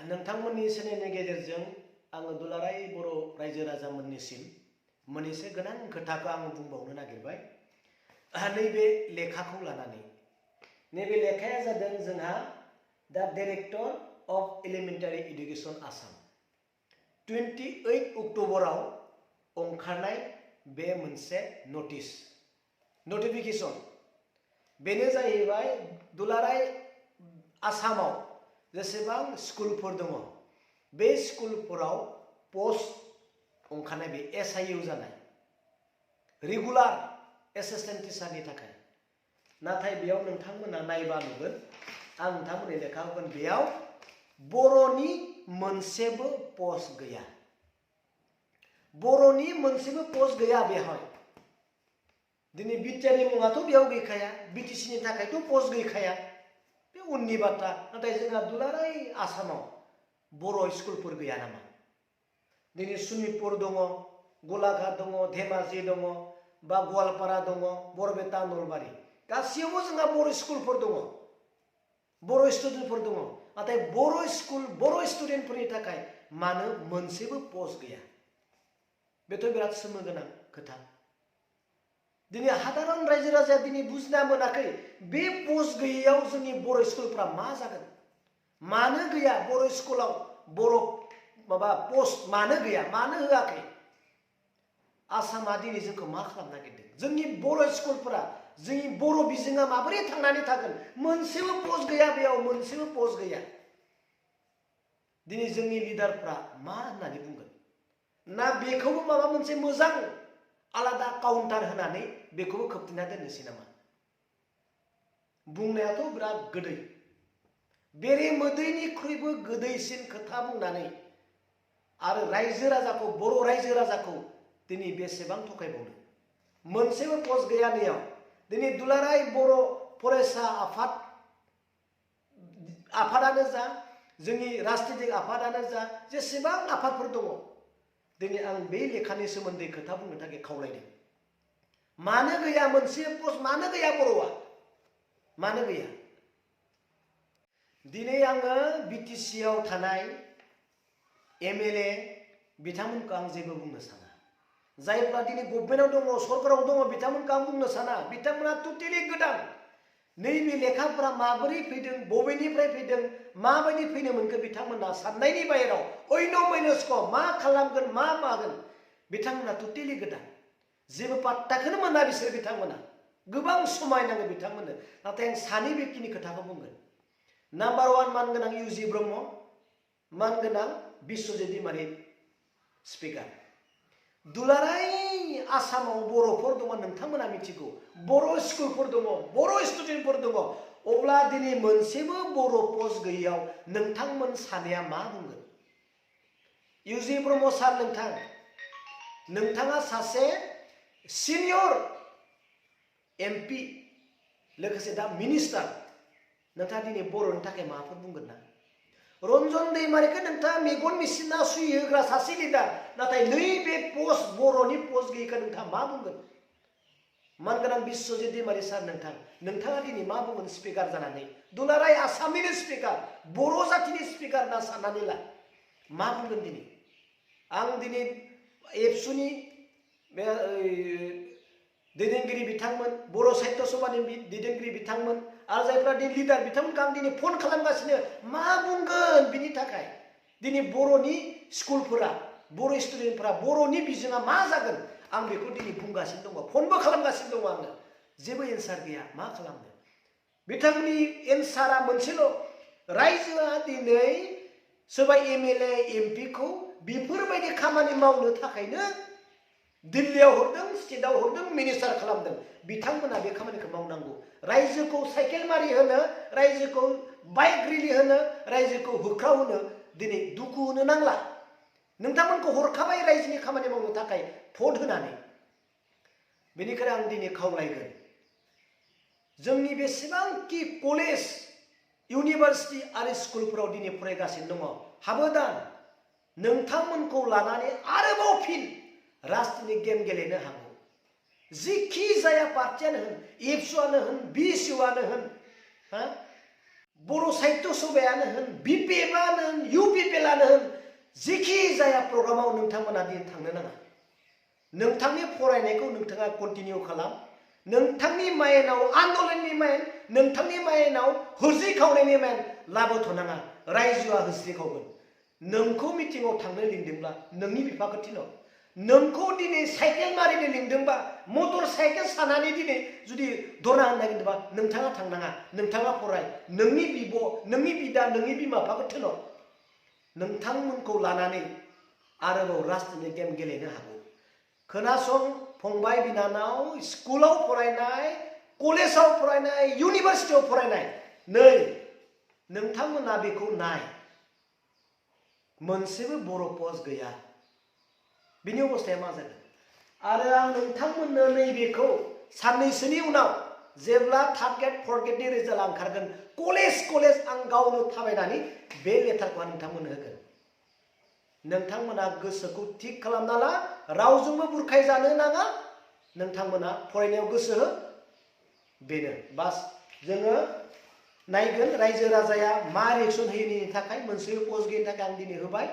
नोंथांमोननि सेनेनि गेजेरजों आङो दुलाराय बर' रायजो राजामोननिसिम मोननैसो गोनां खोथाखौ आङो बुंबावनो नागिरबाय। नैबे लेखाखौ लानानै नैबे लेखाया जादों जोंहा दा director of elementary education Assam 28 अक्ट'बराव ओंखारनाय बे मोनसे नटिफिकेसन बेनो जाहैबाय दुलाराय आसामाव जेसेबां स्कुलफोर दङ बे स्कुलफोराव पस्ट ओंखारनाय बे SIU जानाय रेगुलार एसिस्टेन्ट टिचारनि थाखाय। नाथाय बेयाव नोंथांमोना नायबा नुगोन आं नोंथांमोननि लेखा होगोन बेयाव बर'नि मोनसेबो पस्ट गैया। बर'नि मोनसेबो पस्ट गैया बेहाय। दिनै बिटिआरनि मुङाथ' बेयाव गैखाया, बिटिसिनि थाखायथ' पस्ट गैखाया, बे उननि बाथ्रा। नाथाय जोंहा दुलाराय आसामाव बर' स्कुलफोर गैया नामा? दिनै सनितपुर दङ, गलाघाट दङ, धेमाजि दङ, बा गवालपारा दङ, बरपेटा, नलबारि गासैयावबो जोंहा बर' स्कुलफोर दङ, बर' स्टुडेन्टफोर दङ। नाथाय बर' स्कुल बर' स्टुडेन्टफोरनि थाखाय मानो मोनसेबो पस्ट गैया? बेथ' बिराद सोमोगोनां खोथा। दिनै हादारन रायजो राजाया दिनै बुजिना मोनाखै बे पस्ट गैयैयाव जोंनि बर' स्कुलफ्रा मा जागोन? मानो गैया बर' स्कुलाव बर' पस्ट मानो गैया? मानो होआखै? आसामा दिनै जोंखौ मा खालामनो नागिरदों? जोंनि बर' स्कुलफोरा जोंनि बर' बिजोङा माबोरै थांनानै थागोन? मोनसेबो पस्ट गैया, बेयाव मोनसेबो पस्ट गैया। दिनै जोंनि लिडारफ्रा मा होननानै बुंगोन? ना बेखौबो माबा मोनसे मोजां आलादा काउन्टार होनानै बेखौबो खोबथेना दोननोसै नामा? बुंनायाथ' बिराद गोदै, बेरे मोदैनिख्रुइबो गोदैसिन खोथा बुंनानै आरो रायजो राजाखौ बर' रायजो राजाखौ दिनै बेसेबां थगायबावनो? मोनसेबो पस्ट गैया नैयाव। दिनै दुलाराय बर' फरायसा आफादानो जा, जोंनि राजनितिक आफादानो जा, जेसेबां आफादफोर दङ, दिनै आं बे लेखानि सोमोन्दै खोथा बुंनो थाखाय खावलायदों। मानो गैया मोनसे पस्ट? मानो गैया बर'आ? मानो गैया? दिनै आङो बिटिसिआव थानाय MLA बिथांमोनखौ आं जेबो बुंनो साना। जायफ्रा दिनै गभर्नमेन्टआव दङ, सरकाराव दङ, बिथांमोनखौ आं बुंनो साना। बिथांमोना टटेलि गोदान। नैबे लेखाफोरा माबोरै फैदों, बबेनिफ्राय फैदों, माबायदि फैनो मोनखो बिथांमोना साननायनि बाहेराव अयन'मनस्क मा खालामगोन, मा मागोन बिथांमोना टटेलि गोदान। जेबो पात्ताखौनो मोना बिसोर बिथांमोना। गोबां समाय नाङो बिथांमोननो। नाथाय आं सानै बेक्तिनि खोथाखौ बुंगोन। नाम्बार 1 मानगोनां UG ब्रह्म, मानगोनां बिस्वजित दैमारि स्पिकार। दुलाराय आसामाव बर'फोर दङ, नोंथांमोना मिथिगौ। बर' स्कुलफोर दङ, बर' स्टुडेन्टफोर दङ। अब्ला दिनै मोनसेबो बर' पस्ट गैयैयाव नोंथांमोन सानैया मा बुंगोन? UG ब्रह्म सार, नोंथाङा सासे सिनियर MP लोगोसे दा मिनिस्टार, नोंथाङा दिनै बर'नि थाखाय माबाफोर बुंगोन ना? रन्जन दैमारिखौ नोंथाङा मेगन मिसिना सुइ होग्रा सासे लिडार, नाथाय नैबे पस्ट बर'नि पस्ट गैयैखौ नोंथाङा मा बुंगोन? मानगोनां बिस्वजित दैमारि सार, नोंथाङा दिनै मा बुंगोन स्पिकार जानानै? दुलाराय आसामनिनो स्पिकार, बर' जातिनि स्पिकार होनना साननानै ला। मा बुंगोन दिनै? आं दिनै एबसुनि दैदेनगिरि बिथांमोन, बर' साहित्य सभानि दैदेनगिरि बिथांमोन आरो जायफ्रा दिनै लिडार बिथांमोनखौ आं दिनै फन खालामगासिनो। मा बुंगोन बिनि थाखाय? दिनै बर'नि स्कुलफोरा, बर' स्टुडेन्टफोरा, बर'नि बिजोङा मा जागोन? आं बेखौ दिनै बुंगासिनो दङ, फनबो खालामगासिनो दङ आङो। जेबो एन्सार गैया। मा खालामनो? बिथांनि एन्सारा मोनसेल'। रायजोआ दिनै सोरबा MLA MP खौ बेफोरबायदि खामानि मावनो थाखायनो दिल्लीयाव हरदों, स्टेटआव हरदों, मिनिस्टार खालामदों। बिथांमोना बे खामानिखौ मावनांगौ। रायजोखौ साइकेल मारि होनो, रायजोखौ बाइक रेलि होनो, रायजोखौ होख्राव होनो दिनै दुखु होनो नांला। नोंथांमोनखौ हरखाबाय रायजोनि खामानि मावनो थाखाय भट होनानै। बेनिखायनो आं दिनै खावलायगोन, जोंनि बेसेबांखि कलेज, इउनिभार्सिटि आरो स्कुलफोराव दिनै फरायगासिनो दङ, हाबोदान नोंथांमोनखौ लानानै आरोबाव फिन राजनितिक गेम गेलेनो हागौ। जिखि जाया पार्टियानो होन, एबसुआनो होन, BSUआनो होन, बर' साहित्य सभायानो होन BPF-आनो होन UPPL-आनो होन जेखि जाया प्रग्रामाव नोंथांमोना दिन थांनो नाङा। नोंथांनि फरायनायखौ नोंथाङा कन्टिनिउ खालाम। नोंथांनि माइन्डआव आन्दलननि माइन्ड, नोंथांनि माइन्डआव होस्रि खावनायनि माइन्ड लाबोथ'नाङा। रायजोआ होस्रि खावगोन। नोंखौ मिटिंआव थांनो लिंदोंब्ला नोंनि बिफाखौ थिनहर। नोंखौ दिनै साइकेल मारिनो लिंदोंबा मटर साइकेल सानानै दिनै जुदि दना होनो नागिरदोंबा नोंथाङा थांनाङा। नोंथाङा फराय। नोंनि बिब', नोंनि बिदा, नोंनि बिमा बिफाखौ थिनहर। नोंथांमोनखौ लानानै आरोबाव राजनितिक गेम गेलेनो हागौ। खोनासं फंबाय बिनानाव, स्कुलाव फरायनाय, कलेजाव फरायनाय, इउनिभार्सिटियाव फरायनाय, नै नोंथांमोना बेखौ नाय। मोनसेबो बर' पस्ट गैया। बिनि अबस्थाया मा जागोन? आरो आं नोंथांमोननो नैबेखौ साननैसोनि उनाव जेब्ला थार्ड ग्रेड फर्थ ग्रेडनि रिजाल्टआ ओंखारगोन कलेज आं गावनो थाबायनानै बे लेटारखौ आं नोंथांमोननो होगोन। नोंथांमोना गोसोखौ थिग खालामना ला। रावजोंबो बुरखाय जानो नाङा। नोंथांमोना फरायनायाव गोसो हो। बेनो बास। जोङो नायगोन रायजो राजाया मा रिएक्सन होयैनि थाखाय मोनसे पस्ट गैयिनि थाखाय आं दिनै होबाय।